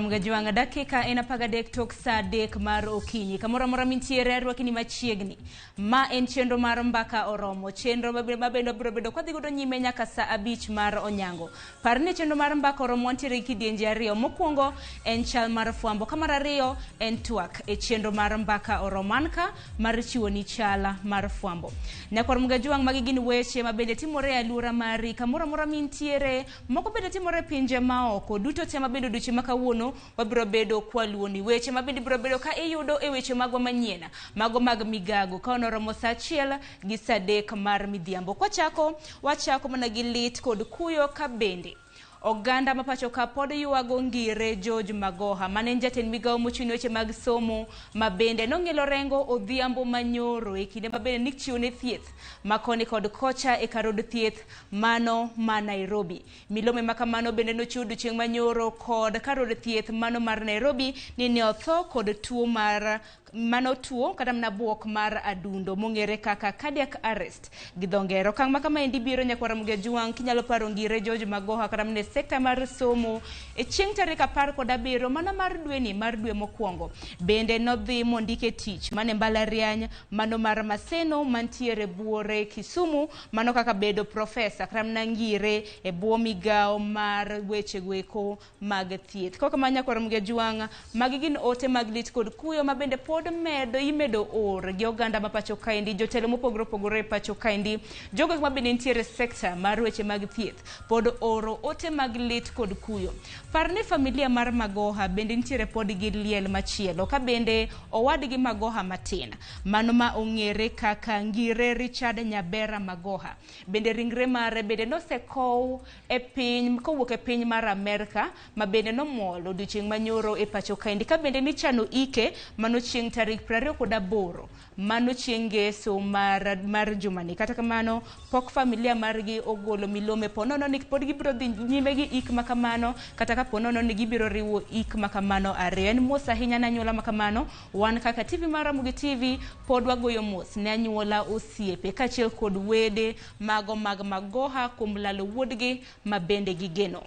Mgajwang' dakika en 13 tok saa 3 mar okinyi. Kamoro amora mintiere arwakini machiegni. Ma en chenro mar Mbaka Oromo. Chenro mabende wabiro bedo kwadhi godo nyime nyaka saa 5 mar onyango. Par ni chenro mar Mbaka Oromo wantiere gi kidienje ariyo. Mokwongo en chal mar fwambo. Ka mar ariyo en twak e chenro mar Mbaka Oromo. An ka mar chiwoni chal mar fwambo. Nyakwar Mgajwang' magi gin weche mabende timore e aluora mari. Kamoro amora mintiere. Moko bende timore e pinje maoko. Duto te mabende odiochieng' ma kawuono wabiro bedo kwaluoni. Weche mabende ibiro bedo ka iyudo e weche magwa manyien. Mago mag migago. Ka onoromo saa 1 gi saa 3 mar midhiambo. Kwachako, wachako mana gi lit kod kuyo ka bende. Oganda ma pacho ka pod ywago Ngire George Magoha mane en jatend migawo mochung' ne weche mag somo ma bende nong'ilo rengo odhiambo manyoro e kinde ma bende nichiwone thieth ma koni kod kocha e kar od thieth mano ma Nairobi. Milome ma kamano bende nochiw odiochieng' manyoro kod kar od thieth mano mar Nairobi ni ne otho kod tuo mar mano tuo kata mana buok mar adundo mong'ere kaka cardiac arrest gi dho ngere. Okang' ma kamaendi biro nyakwar Ramogi Ajwang' kinyalo paro Ngire George Magoha kata mana e sekta mar somo e chieng' tarik 17 mana mar dweni mar dwe mokwongo. Bende nodhi mondike tich mane mbalariany mano mar Maseno mantiere buore Kisumu mano kaka bedo profesa kata mana Ngire e bwo migawo mar weche goeko mag thieth. Kok kamano nyakwar Ramogi Ajwang', magi gin ote mag lit kod kuyo ma bende pod medo imedo or gi oganda ma pacho kaendi, jotelo mopogore opogore e pacho kaendi, jogo ma bende nitiere sekta mar weche mag thieth pod oro ote mag lit kod kuyo. Par ni familia mar Magoha bende nitiere pod gi liel machielo ka bende owadgi Magoha matin, mano ma ong'ere kaka Ngire Richard Nyabera Magoha. Bende ringre mare bende nosekow e piny kowuok e piny mar Amerka ma bende nomol odiochieng' manyoro e pacho kaendi ka bende nichano ike mano chieng' tarik 28 mano chieng' ngeso mar jumani. Kata kamano pok familia margi ogolo milome po nono ni pod gibiro dhi nyime gi ik makamano kata ka po nono ni gibiro riwo ik makamano ariyo. En mos ahinya ne anyuola makamano. Wan kaka TV mar Ramogi TV pod wagoyo mos ne anyuola, osiepe kaachiel kod wede mago mag Magoha kuom lalo wuodgi ma bende gigeno.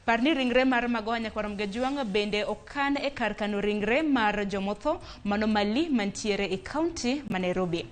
Par ni ringre mar Magoha nyakwar Ramogi Ajwang' bende okan e kar kano ringre mar jomotho mano Mali mantiere e kaunti ma Nairobi.